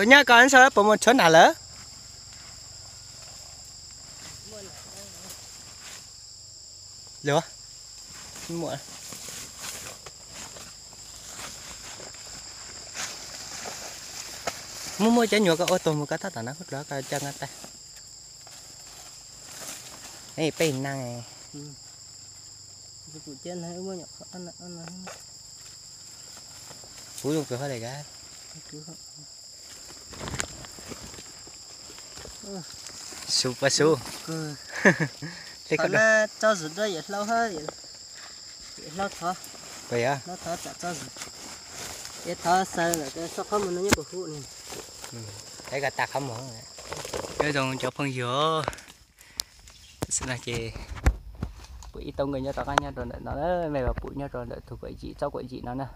Nyob ko sau puas mus tshuav nam lawm? Muaj muaj cov nyuam ko ua tuag mus ko tab tom no koj ca nqa tas. Peb neeg. Puv zoo kawg hab le ka. Su pa su. Tso zim dua yawm hlau hab, yawm hlau thov. Hlau thov tsam tso zim. Es thov xaws lawm, tso qhob mus no nyob puas huv ni. Peb ko tas qhob mus. Nyob zoo cov phooj ywg. Tam sim no ces pum ib tug nkawd nyob tom qab nyob rau ntawm no, mej pum nyob rau ntawm tus kuam yim, tsob kuam yim no na,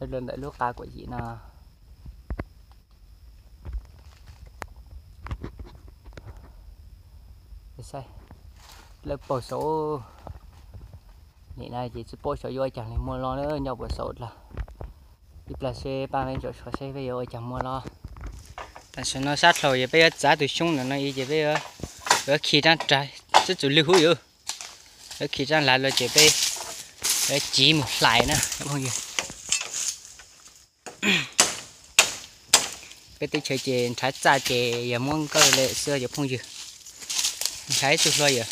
rau ntawm lub qab kuam yim no. Saib, lawv paug saud, nim no ces tsis paub saud yuav ua caag li muaj los na, nyob puag saud dlawg. Ib plag seb pab peb ntsaum suav seb peb yuav ua caag muaj los. Tam sim no sab dlhau ces peb yuav txav tus xyoob ntawm no i ces peb yuav khi rab nrag, txhub txum lwg huv yus, yuav khi rab nrag los ces peb yuav civ mus hlais na cov phooj ywg. Peb teb chaws ces nrhav txaj ces yog muab nkawj le xwb cov phooj ywg. Nrhav ib tug hlua yom.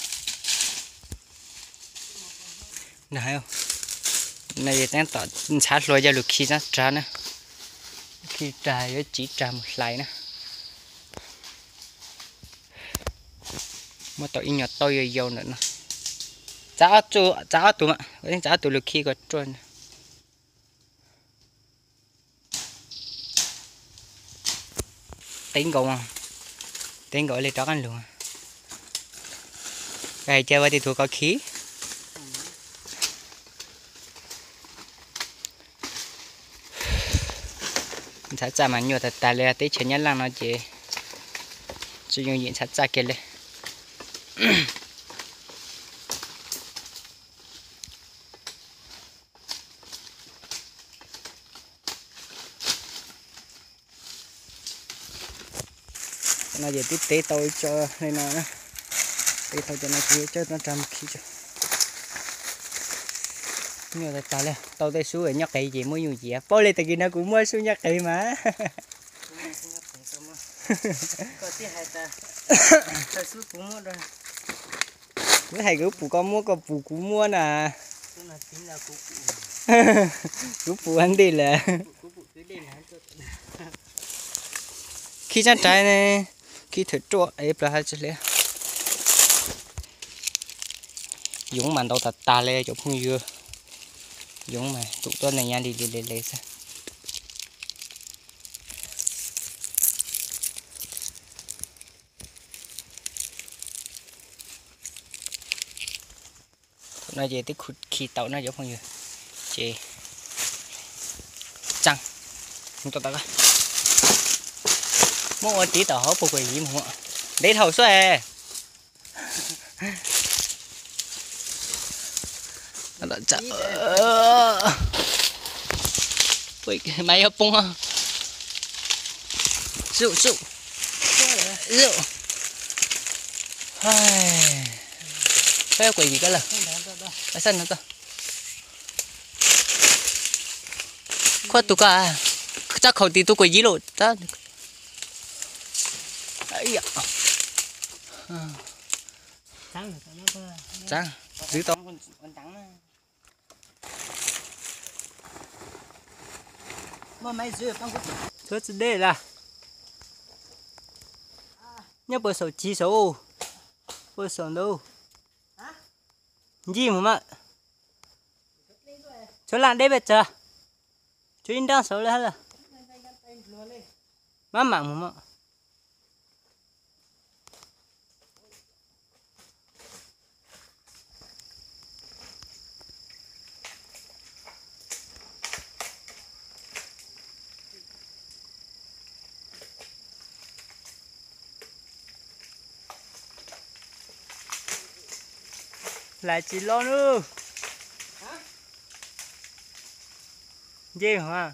No es tab tom ntshav hlua coj lug khi rab nrag na. Khi rag yuav civ rag mus hlais na. Muab tau ib nyuag tauj yau yau ntawm no. Txav ob tug, txav ob tug mas, txav ob tug lug khi kom ruaj. Tev nkaus, tev nkaus le rov qab lug. Koj hais cas ua tib tug koj khi. Ntshav txaj mas nyuaj tag tag li, teb chaws Nyab Laj no ces tsis yooj yim ntshav txaj kiag li. No ces twb tev tau ib co li no na. Tev tau cov no ces coj rab nrag mus khi tso. Nyuaj tag tag li, tau tej sub nyob qev ces muab yooj yim. Paub li tag kis no kuv muab sub nyob qev mas. Kuv hais kuv pum koj muab, koj pum kuv muab na. Kuv pum ua ntej lawm. Khi tshab rais ne, khi thawm ruaj es plaws hab tsi hliv. Yoov mas ntau tag tag li cov phooj ywg. Yoov mas tum tuab neeg nyav li li le le xwb. Thaum no ces twb khi tau no cov phooj ywg, ces tsaa, mus tom tom, muab ua tiv tom hauv puag kuam yiv mus, ntev dhau xwb es. Mas yuav poob. Zuj, zuj. Peb kuam yiv ko lawm. Khuab tus ko, tso khaum tim tus kuam yiv lawm. Txwv tau. Txhua tsis dej las. Nyob puas saum cig saud, puas saum ntawd. Ncig mus mas. Tshuav laj deb peb tsawg, tshuav ib nrab saud li hab las. Mab mam mus mas. Lais tsis loj nawb. Nce hov.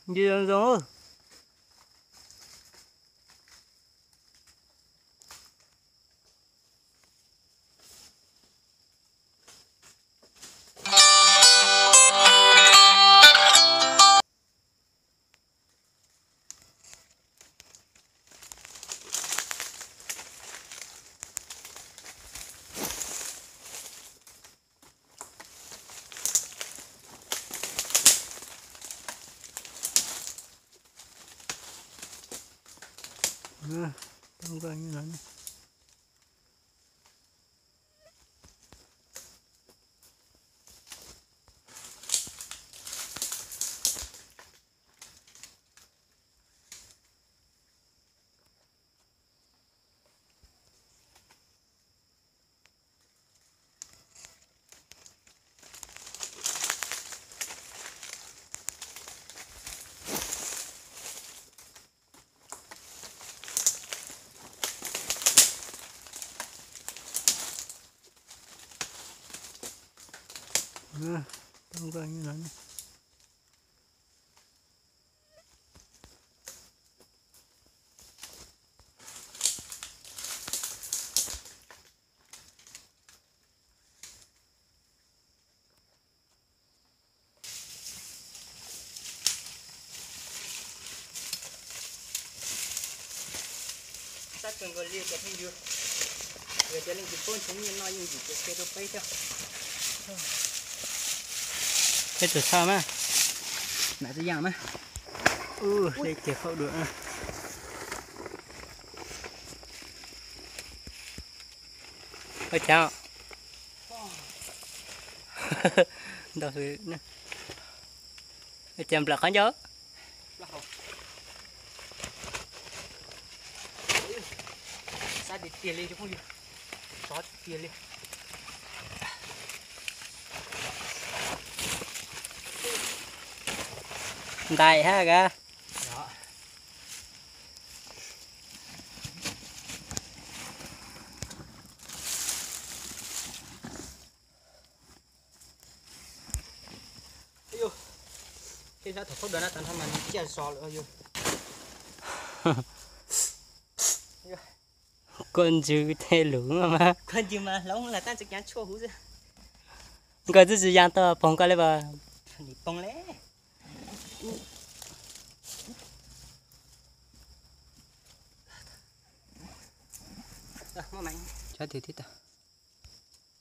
Ntsia zoo zoo. Sab kawg nkaus li cov phooj ywg, yog cov leej twg paub ntsoov nyiaj noj yooj yim ces share rau peb thiab. Peb tus tshaj mas, nam txaj yaj mas, ub, le ces khaub dua. Ua cas ntau, ua cas nplawm qhov ncauj. Sab tiag tiag li, sov tiag li. Ntais hab ka. Tej sab thaum khaub dua na tas no mas nws ciaj zog lawm yog. Koj ntsws tej lus mas. Koj ntsws mas hloov las tab tsi kav tshuaj huv xwb. Nkawd twb tsis ya tau poog koj li as. Nim poog li.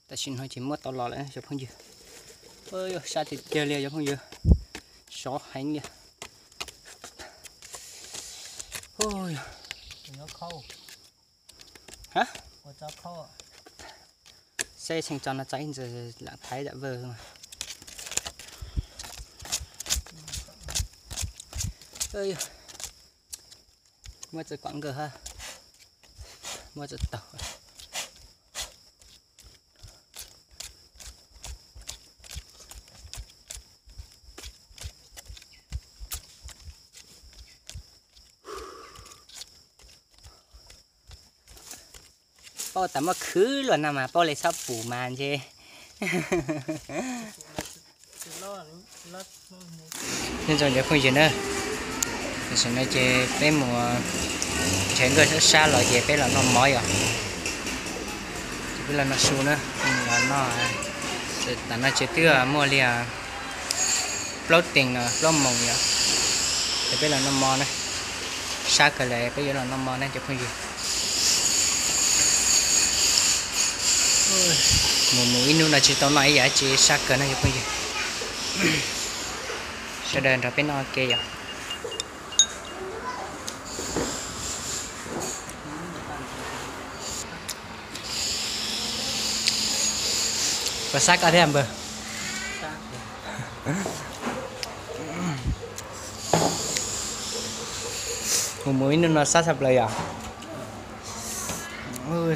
Tam sim no ces muab tau los lawm cov phooj ywg. Sab tiag tiag li cov phooj ywg, sov heev li. Saib txheej tso no txav ib ntsis lam thaiv dam vawg. Muab txawj kom nkawg hab, muab txawj taug. Paub tas muab khwv luaj no mas paub li txhob pum mas ntshe. Nyob zoo cov phooj ywg na, tam sim no ces peb mus nrhiav nkawj sab sab los ces peb los noj mov yom. Ces peb los noj su na, los noj, tam no ces twb muaj li plaub teev no plaub moos yom, ces peb los noj mov na. Sab kawg lawm peb yuav los noj mov na cov phooj ywg. Mus mus ib hnub no tsis tau noj ib yam dab tsi, sab kawg no cov phooj ywg. Sawv daws nrog peb noj ke yom. Puas sab koj thiab npawg? Mus mus ib hnub no sab tshaj plaws yom.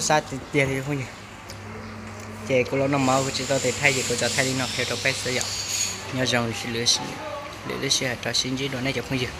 Sab tiag tiag li phooj ywg. Ces kuv los noj mov kuv tsis tau tes thaij ces kuv tso thaij li no qhia rau peb xwb yom. Nyob zoo, lwm lub sij hawm rov sib ntsib dua nej cov phooj ywg.